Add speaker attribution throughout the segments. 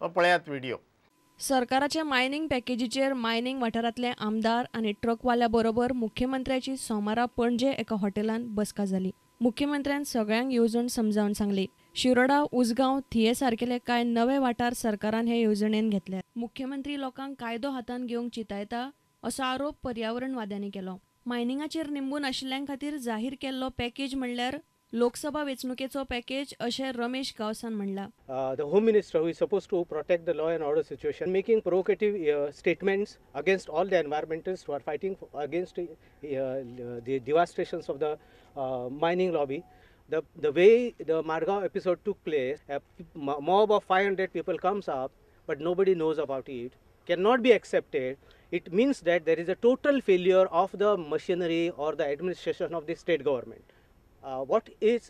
Speaker 1: पळयात व्हिडिओ.
Speaker 2: सरकाराच्या mining पॅकेजीचेर mining वाठारांतले आमदार आनी ट्रकवाल्या बरोबर मुख्यमंत्र्याची सोमारा पणजे एका हॉटेलांत बसका जाली. मुख्यमंत्र्यान सगळ्यांक येवजण समजावन सांगली. शिरोडा, उजगांव, थिये सारकेले कांय नवे वाठार सरकारान हे येवजणेन घेतले. मुख्यमंत्री लोकांक कायदो हातांत घेवंक चितायता असो आरोप पर्यावरणवाद्यांनी केलो. मायनिंगाचेर निंबून आशिल्ल्यां खातीर जाहीर केल्लो पॅकेज म्हणल्यार लोकसभा वेंचणुकेचो पॅकेज अशें रमेश गांवसान म्हणलां.
Speaker 3: The Home Minister, who is supposed to protect the law and order situation, making provocative statements against all the environmentalists who are fighting against the devastations of the mining lobby. The way the Margao episode took place, a mob of 500 people comes up, but nobody knows about it, cannot be accepted. It means that there is a total failure of the machinery or the administration of the state government. What is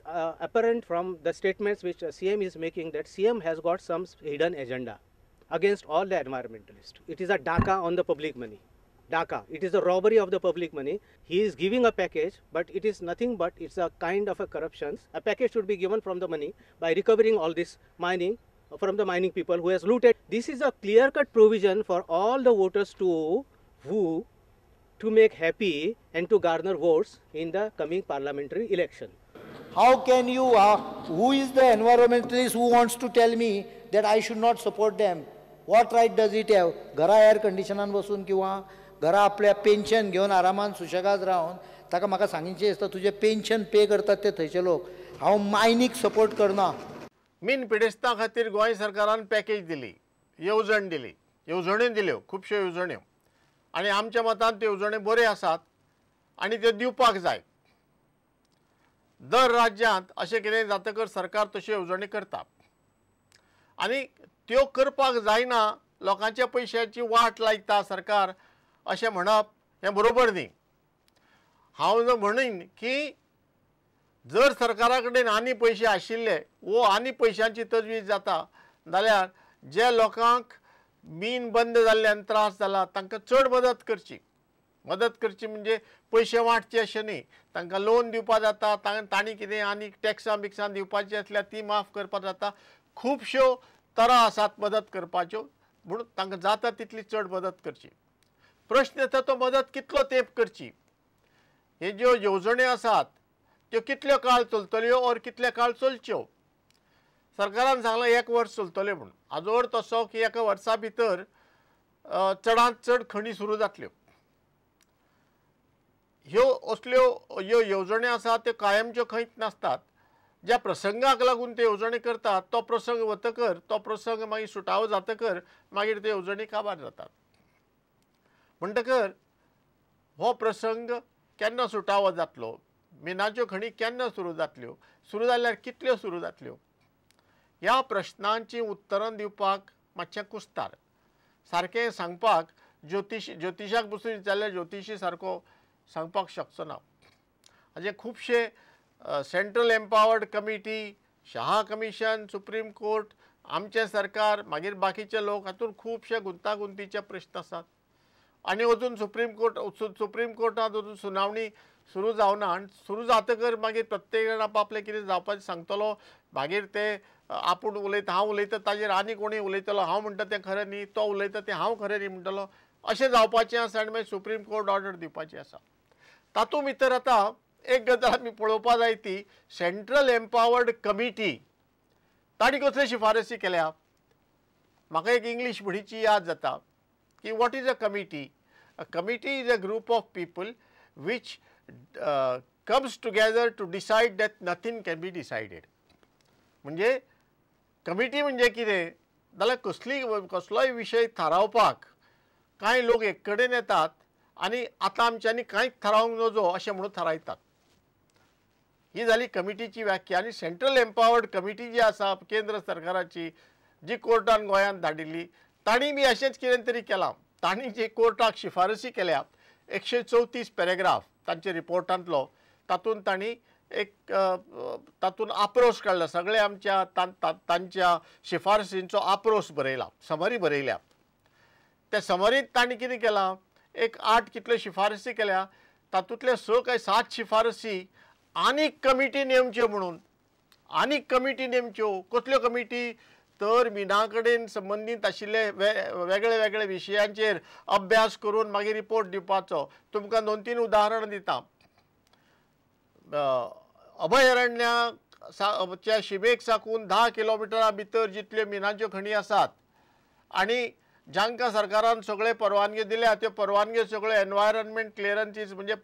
Speaker 3: apparent from the statements which CM is making, that CM has got some hidden agenda against all the environmentalists. It is a daka on the public money. Daka. It is a robbery of the public money. He is giving a package, but it is nothing but it's a kind of a corruption. A package should be given from the money by recovering all this mining from the mining people who has looted. This is a clear-cut provision for all the voters to woo, to make happy and to garner votes in the coming parliamentary election.
Speaker 4: How can you, who is the environmentalist who wants to tell me that I should not support them? What right does it have? घरा air कंडिशनान बसून किंवा घरा आपल्या pension घेवन आरामान सुशेगाद रावन ताका म्हाका सांगचें आसता तुजें पेन्शन पे करतात ते थंयचे लोक. हांव मायनीक सपोर्ट करना.
Speaker 1: मीन पिडेस्तां खातीर गोंय सरकारान पॅकेज दिली, येवजण दिली, येवजण्यो दिल्यो, खुबश्यो येवजण्यो, आनी आमच्या मतान त्यो येवजण्यो बऱ्यो आसात आनी त्यो दिवपाक जाय. दर राज्यांत अशें कितें जातकर सरकार तश्यो येवजण्यो करता आनी त्यो करपाक जायना, लोकांच्या पयशांची वाट लायता सरकार अशें म्हणप हें बरोबर न्ही. हांव जर म्हणीन की जर सरकारा कडेन आनी पयशे आशिल्ले वो आनी पयशांची तजवीज जाता जाल्यार जे लोकांक मीन बंद जाल्ल्यान त्रास जाला तांकां चड मदत करची. मदत करची म्हणजे पयशे वांटचे अशें न्ही, तांकां लोन दिवपाक जाता, तांणी कितें आनी टॅक्सां बिक्सां दिवपाची आसल्यार ती माफ करपाक जाता. खुबश्यो तरा आसात मदत करपाच्यो, म्हणून तांकां जाता तितली चड मदत करची. प्रश्न येता तो मदत कितलो तेंप करची, हे ज्यो येवजण्यो आसात त्यो कितल्यो काळ चलतल्यो ओर कितले काळ चलच्यो. सरकारान सांगलां एक वर्स चलतल्यो म्हूण, हाजो अर्थ असो की एका वर्सा भितर चडांत चड खणी सुरू जातल्यो. ह्यो असल्यो ह्यो येवजण्यो आसात त्यो कायमच्यो खंयच नासतात. ज्या प्रसंगाक लागून त्यो येवजण्यो करतात तो प्रसंग वतकर, तो प्रसंग मागीर सुटावो जातकर मागीर त्यो येवजणी काबार जातात. म्हणटकर हो प्रसंग केन्ना सुटावो जातलो, मिनाच्यो खणी केन्ना सुरू जातल्यो, सुरू जाल्यार कितल्यो सुरू जातल्यो, ह्या प्रश्नांची उत्तरां दिवपाक मातशें कुस्तार. सारकें सांगपाक ज्योतिशाक बसून विचारल्यार ज्योतिशी सारको सांगपाक शकचो ना. हाजे खुबशे central empowered committee, Shah commission, supreme court, आमचें सरकार, मागीर बाकीचे लोक, हातूंत खुबशे गुंतागुंतीचे प्रश्न आसात. आनी अजून सुप्रीम कोर्टांत अजून सुनावणी सुरू जावना आनी सुरू जातकर मागीर प्रत्येक जाण आपआपलें कितें जावपाचें सांगतलो, मागीर ते आपूण उलयता, हांव उलयता ताजेर आनी कोणूय उलयतलो, हांव म्हणटा तें खरें न्ही, तो उलयता तें हांव खरें न्ही म्हणटलो, अशें जावपाचें आसा आनी मागीर सुप्रीम कोर्ट ऑर्डर दिवपाची आसा. तातूंत भितर आतां एक गजाल आमी पळोवपा जाय ती सेंट्रल एम्पावर्ड कमिटी तांणी कसल्यो शिफारसी केल्या. म्हाका एक इंग्लीश म्हणीची याद जाता की what is a committee? A committee is a group of people which comes together to decide that nothing can be decided. म्हणजे कमिटी म्हणजे कितें जाल्यार कसली कसलोय विशय थारावपाक कांय लोक एक कडेन येतात आनी आतां आमच्यांनी कांयच थारावंक नजो अशें म्हणून थारायतात. ही जाली कमिटीची व्याख्या. आनी सेंट्रल एम्पावर्ड कमिटी जी आसा केंद्र सरकाराची, जी कोर्टान गोंयांत धाडिल्ली, तांणी बी अशेंच कितें तरी केलां. तांणी जे कोर्टाक शिफारसी केल्या 134 पॅरेग्राफ तांच्या रिपोर्टांतलो, तातूंत तांणी एक तातूंत आपरोस काडला, सगळे आमच्या तांच्या शिफारसींचो आपरोस बरयला, समरी बरयल्या. त्या समरींत तांणी कितें केलां, एक 8 कितल्यो शिफारसी केल्या, तातूंतले 6 काय 7 शिफारसी आनीक कमिटी नेमच्यो म्हणून, आनीक कमिटी नेमच्यो. कसल्यो कमिटी? तर मिना कडेन संबंदीत आशिल्ले वेगळे वेगळे विशयांचेर अभ्यास करून मागीर रिपोर्ट दिवपाचो. तुमकां 2-3 उदाहरणां दिता. अभयारण्याच्या शिमेक साकून 10 किलोमिटरा भितर जितल्यो मिनाच्यो खणी आसात आनी जांकां सरकारान सगळे परवानगी दिल्या त्यो परवानग्यो सगळे एनवायरमेंट क्लियरन्सीस म्हणजे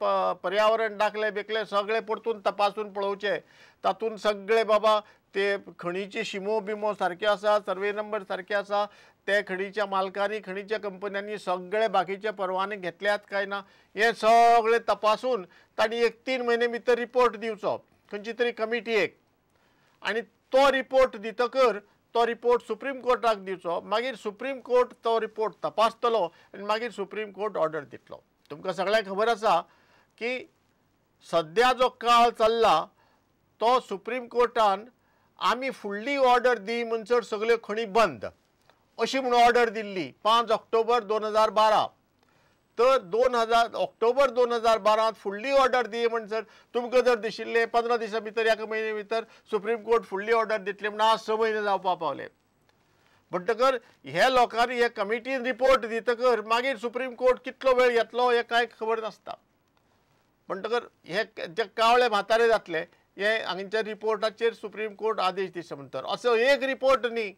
Speaker 1: पर्यावरण दाखले बिकले सगळे परतून तपासून पळोवचे. तातूंत सगळे बाबा ते खणीची शिमो बिमो सारक्यो आसा, सर्वे नंबर सारके आसा, ते खणीच्या मालकांनी खणीच्या कंपन्यांनी सगळे बाकीचे परवाने घेतल्यात काय ना हें सगळें तपासून तांणी एक 3 म्हयने भितर रिपोर्ट दिवचो खंयची तरी कमिटीयेक आनी तो रिपोर्ट दितकर तो रिपोर्ट सुप्रीम कोर्टाक दिवचो. मागीर सुप्रीम कोर्ट तो रिपोर्ट तपासतलो आनी मागीर सुप्रीम कोर्ट ऑर्डर दितलो. तुमकां सगळ्यांक खबर आसा की सद्या जो काळ चल्ला तो सुप्रीम कोर्टान आमी फुडली ऑर्डर दी म्हणसर सगळ्यो खणी बंद अशी म्हणून ऑर्डर दिल्ली 5 ऑक्टोबर 2012. तर 2000 ऑक्टोबर 2012 फुडली ऑर्डर दी म्हणसर तुमकां जर दिशिल्लें 15 दिसां भितर एका म्हयने भितर सुप्रीम कोर्ट फुडली ऑर्डर दितली म्हणून आज 6 म्हयने जावपा पावले. म्हणटकर हे लोकांनी हे कमिटीन रिपोर्ट दितकर मागीर सुप्रीम कोर्ट कितलो वेळ घेतलो हें कांय खबर नासता. म्हणटकर हे जे कावळे म्हातारे जातले हे हांगच्या रिपोर्टाचेर सुप्रीम कोर्ट आदेश दिता म्हणटर. असो एक रिपोर्ट न्ही,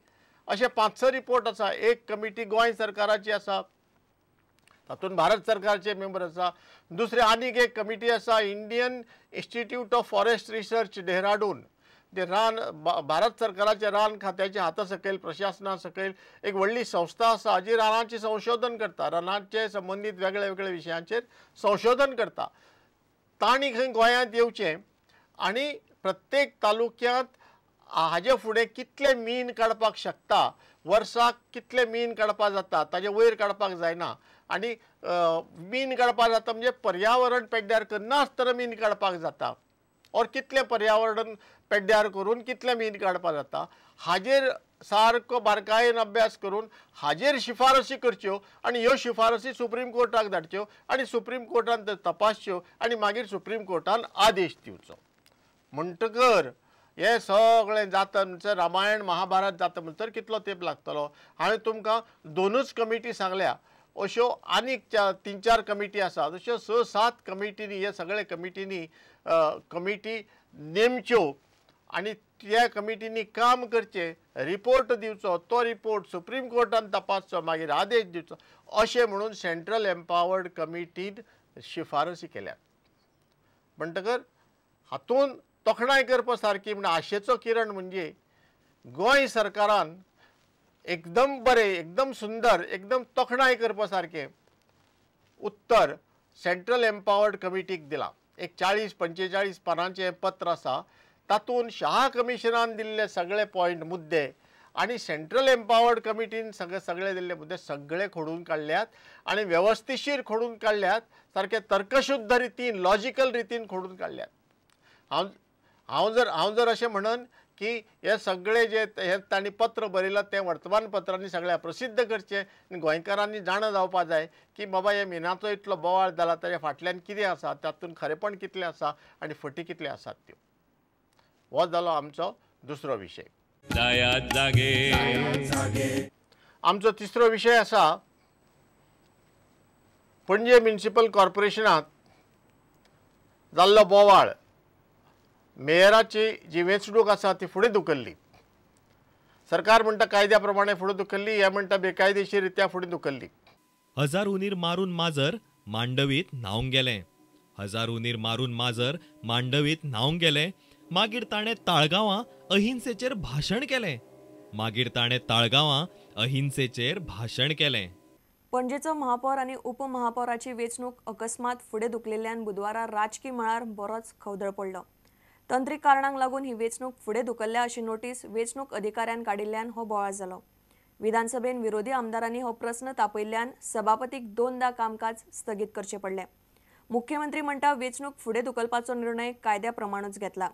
Speaker 1: अशे 5-6 रिपोर्ट आसा. एक कमिटी गोंय सरकाराची आसा, तातूंत भारत सरकारचे मेंबर आसा. दुसरे आनीक एक कमिटी आसा Indian Institute of Forest Research Dehradun, जे रान भारत सरकाराच्या रान खात्याच्या हाता सकयल प्रशासना सकयल एक व्हडली संस्था आसा जी रानाचें संशोधन करता, रानाचे संबंदीत वेगळे वेगळे विशयांचेर संशोधन करता. तांणी खंय गोंयांत येवचें आनी प्रत्येक तालुक्यांत हाजे फुडें कितलें मीन काडपाक शकता, वर्साक कितलें मीन काडपाक जाता, ताजे वयर काडपाक जायना आनी मीन काडपाक जाता म्हणजे पर्यावरण पेड्ड्यार करनासतना मीन काडपाक जाता और कितलें पर्यावरण पेड्ड्यार करून कितलें मीन काडपाक जाता हाजेर सारको बारकायेन अभ्यास करून हाजेर शिफारसी करच्यो आनी ह्यो शिफारसी सुप्रीम कोर्टाक धाडच्यो आनी सुप्रीम कोर्टान त्यो तपासच्यो आनी मागीर सुप्रीम कोर्टान आदेश दिवचो. म्हणटकर हें सगळें जाता म्हणसर रामायण महाभारत जाता म्हणसर कितलो तेंप लागतलो. हांवें तुमकां 2च कमिटी सांगल्या, अश्यो आनीक 3-4 कमिटी आसा. अश्यो 6-7 कमिटींनी हे सगळे कमिटींनी कमिटी नेमच्यो आनी त्या कमिटींनी काम करचें, रिपोर्ट दिवचो, तो रिपोर्ट सुप्रीम कोर्टान तपासचो, मागीर आदेश दिवचो अशें म्हणून सेंट्रल एम्पावर्ड कमिटीन शिफारसी केल्यात. म्हणटकर हातूंत तोखणाय करपा सारकी म्हण आशेचो किरण म्हणजे गोंय सरकारान एकदम बरें, एकदम सुंदर, एकदम तोखणाय करपा सारकें उत्तर सेंट्रल एम्पावर्ड कमिटीक दिलां. एक 40-45 पानांचें हें पत्र आसा, तातूंत शाह कमिशनान दिल्ले सगळे पॉयंट मुद्दे आनी सेंट्रल एम्पावर्ड कमिटीन सगळे दिल्ले मुद्दे सगळे खोडून काडल्यात आनी वेवस्थिशीर खोडून काडल्यात, सारके तर्कशुद्ध रितीन लॉजिकल रितीन खोडून काडल्यात. हांव जर अशें म्हणन की हे सगळे जे हे तांणी पत्र बरयलां तें वर्तमानपत्रांनी सगळ्या प्रसिद्ध करचें आनी गोंयकारांनी जाणा जावपा जाय की बाबा हे मिनाचो इतलो बोवाळ जाला ताच्या फाटल्यान कितें आसा, तातूंत खरेपण कितलें आसा आनी फटी कितल्यो आसात त्यो. हो जालो आमचो दुसरो विशय. आमचो तिसरो विशय आसा पणजे म्युनिसिपल कॉर्पोरेशनांत जाल्लो बोवाळ. मेयराची जी वेंचणूक आसा ती फुडें धुकल्ली. सरकार म्हणटा कायद्या प्रमाणे फुडें धुकल्ली, हे म्हणटा बेकायदेशीर रित्या फुडें धुकल्ली.
Speaker 5: 1000 उंदीर मारून माजर मांडवीत न्हावंक गेलें. 1000 उंदीर मारून माजर मांडवीत न्हावंक गेलें. मागीर ताणें ताळगांवां अहिंसेचेर भाशण केलें. मागीर ताणें ताळगांवां अहिंसेचेर भाशण केलें.
Speaker 2: पणजेचो महापौर आनी उपमहापौराची वेंचणूक अकस्मात फुडें धुकलेल्यान बुधवारा राजकी मळार बरोच खवदळ पडलो. तंत्रीक कारणांक लागून ही वेंचणूक फुडें धुकल्ल्या अशी नोटीस वेंचणूक अधिकाऱ्यान काडिल्ल्यान हो बोवाळ जालो. विधानसभेन विरोधी आमदारांनी हो प्रस्न तापयिल्ल्यान सभापतीक 2दा कामकाज स्थगीत करचें पडलें. मुख्यमंत्री म्हणटा वेंचणूक फुडें धुकलपाचो निर्णय कायद्या प्रमाणूच घेतला.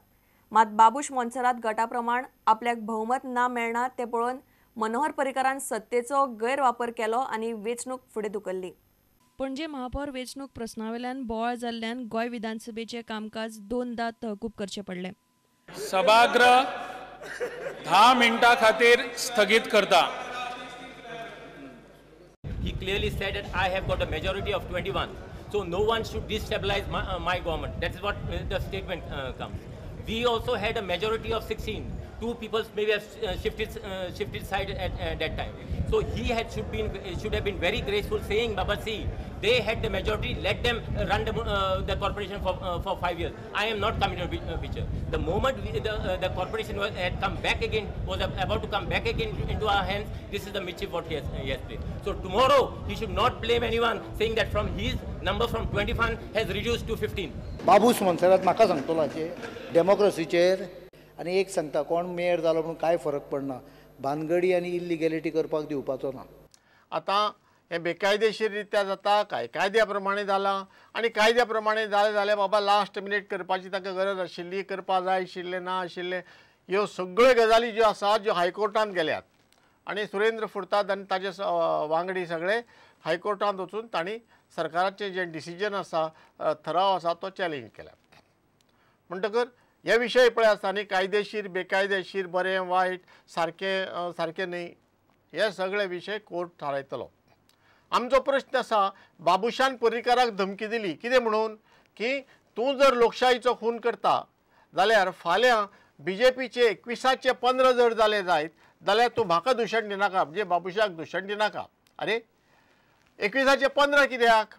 Speaker 2: मात बाबूश मोन्सेरात गटा प्रमाण आपल्याक भोवमत ना मेळना तें पळोवन मनोहर पर्रीकारान सत्तेचो गैरवापर केलो आनी वेंचणूक फुडें धुकल्ली. पणजे महापौर वेंचणूक प्रस्नावेल्यान बोवाळ जाल्ल्यान गोंय विधानसभेचें कामकाज 2दा तहकूब करचें पडलें.
Speaker 6: सभागृह 10 मिनटां खातीर स्थगीत करता.
Speaker 7: He clearly said that I have got a majority of 21, so no one should destabilize my government. That is what the statement comes. We also had a majority of 16. 2 people maybe have shifted side at that time. So he should have been very graceful, saying, Baba, see, they had the majority, let them run the corporation for 5 years. I am not coming to the picture. The moment the corporation had come back again, was about to come back again into our hands, this is the mischief what he has played. So tomorrow, he should not blame anyone, saying that from his number from 21 has reduced to 15.
Speaker 4: Babush Monserrate म्हाका सांगतलो डेमोक्रेसीचेर आनी एक सांगता, कोण mayor जालो म्हणून कांय फरक पडना, भानगडी आनी इल्लिगॅलिटी करपाक दिवपाचो ना.
Speaker 1: आतां हें बेकायदेशीर रित्या जाता काय कायद्या प्रमाणे जालां आनी कायद्या प्रमाणे जालें जाल्यार बाबा लास्ट मिनीट करपाची ताका गरज आशिल्ली, करपा जाय आशिल्लें ना आशिल्लें, ह्यो सगळ्यो गजाली ज्यो आसा ज्यो हायकोर्टांत गेल्यात आनी सुरेंद्र फुर्ताद आनी ताजे वांगडी सगळे हायकोर्टांत वचून तांणी सरकाराचें जें डिसिजन आसा, थराव आसा तो चॅलेंज केला. म्हणटकर हे विशय पळय आसता न्ही, कायदेशीर बेकायदेशीर, बरें वायट, सारकें सारकें न्ही, हे सगळे विशय कोर्ट थारायतलो. आमचो प्रश्न आसा, बाबुशान पर्रीकाराक धमकी दिली कितें म्हणून की तूं जर लोकशाहीचो खून करता जाल्यार फाल्यां बीजेपीचे 21चे 15 जर जाले जायत जाल्यार तूं म्हाका दुशण दिनाका, म्हणजे बाबुशाक दुशण दिनाका. अरे 21चे 15 कित्याक,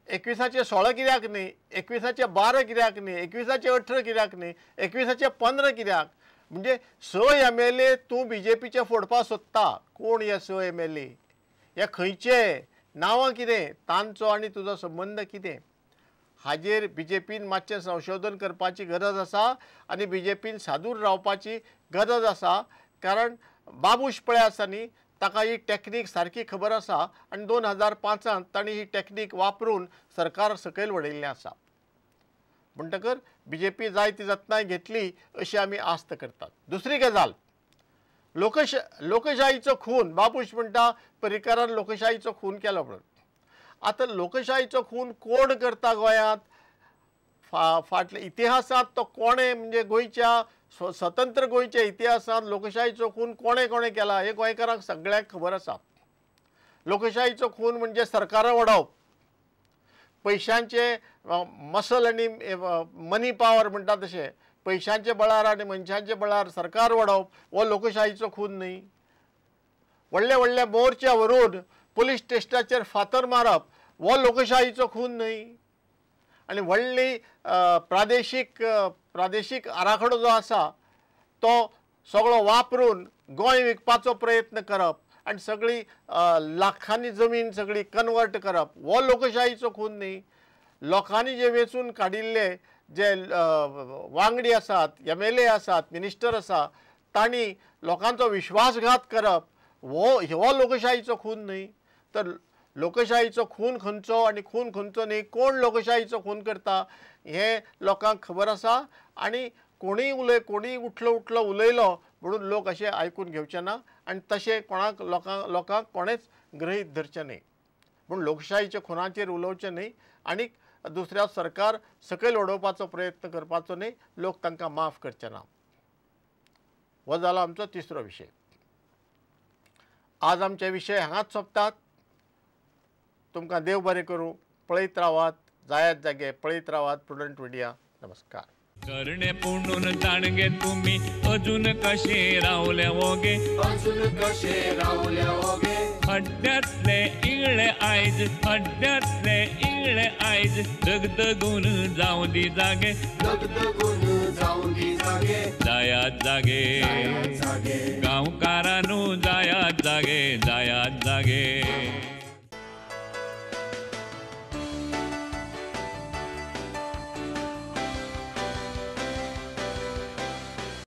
Speaker 1: 21चे 16 कित्याक न्ही, 21चे 12 कित्याक न्ही, 21चे 18 कित्याक न्ही, 21चे 15 कित्याक? म्हणजे 6 MLA तूं बीजेपीचे फोडपाक सोदता. कोण हे 6 MLA, हे खंयचे, नांवां कितें, तांचो आनी तुजो संबंद कितें? हाजेर बीजेपीन मातशें संशोधन करपाची गरज आसा आनी बीजेपीन सादूर रावपाची गरज आसा, कारण बाबूश पळय आसा न्ही, ताका ही टॅक्नीक सारकी खबर आसा आनी 2005 तांणी ही टॅक्नीक वापरून सरकार सकयल वडयिल्लें आसा. म्हणटकर बीजेपी जाय ती जतनाय घेतली अशी आमी आस्त करतात. दुसरी गजाल, लोकशाहीचो खून. बाबूश म्हणटा पर्रीकारान लोकशाहीचो खून केलो म्हणून. आतां लोकशाहीचो खून कोण करता गोंयांत? फाटल्या इतिहासांत तो कोणें, म्हणजे गोंयच्या स्वतंत्र गोंयच्या इतिहासांत लोकशाहीचो खून कोणें कोणें केला हें गोंयकारांक सगळ्यांक खबर आसा. लोकशाहीचो खून म्हणजे सरकारां वडोवप, पयशांचे मसल आनी मनी पावर म्हणटा तशें पयशांचे बळार आनी मनशांचे बळार सरकार वडोवप हो लोकशाहीचो खून न्ही. व्हडले व्हडले मोर्चे व्हरून पुलीस स्टेशनाचेर फातर मारप हो लोकशाहीचो खून न्ही. आनी व्हडली प्रादेशीक आराखडो जो आसा तो सगळो वापरून गोंय विकपाचो प्रयत्न करप आनी सगळी लाखांनी जमीन सगळी कन्वर्ट करप हो लोकशाहीचो खून न्ही. लोकांनी जे वेंचून काडिल्ले जे वांगडी आसात, MLA आसात, मिनिस्टर आसा, तांणी लोकांचो विश्वासघात करप हो लोकशाहीचो खून न्ही. तर लोकशाहीचो खून खंयचो आनी खून खंयचो न्ही, कोण लोकशाहीचो खून करता हें लोकांक खबर आसा आनी कोणीय कोणीय उठलो उठलो उलयलो म्हणून लोक अशें आयकून घेवचे ना आनी तशें कोणाक लोकांक कोणेंच गृहीत धरचें न्ही. पूण लोकशाहीच्या खुनाचेर उलोवचें न्ही आनी दुसऱ्या सरकार सकयल उडोवपाचो प्रयत्न करपाचो न्ही, लोक तांकां माफ करचे ना. हो जालो आमचो तिसरो विशय. आज आमचे विशय हांगाच सोंपतात. तुमकां देव बरें करूं. पळयत रावात, जायात जागे, पळयत रावात प्रुडंट मिडिया. नमस्कार.
Speaker 8: करणे पुणून जाणगे तुम्ही अजून कशे रावले ओगे, अजून कशे रावले ओगे, हड्ड्यातले इगळे आयज, हड्ड्यातले इगळे आयज, दगदगून जावं दी जागे, दगदगून जावं दी जागे, जायात जागे, गांवकारानू जायात जागे, जायात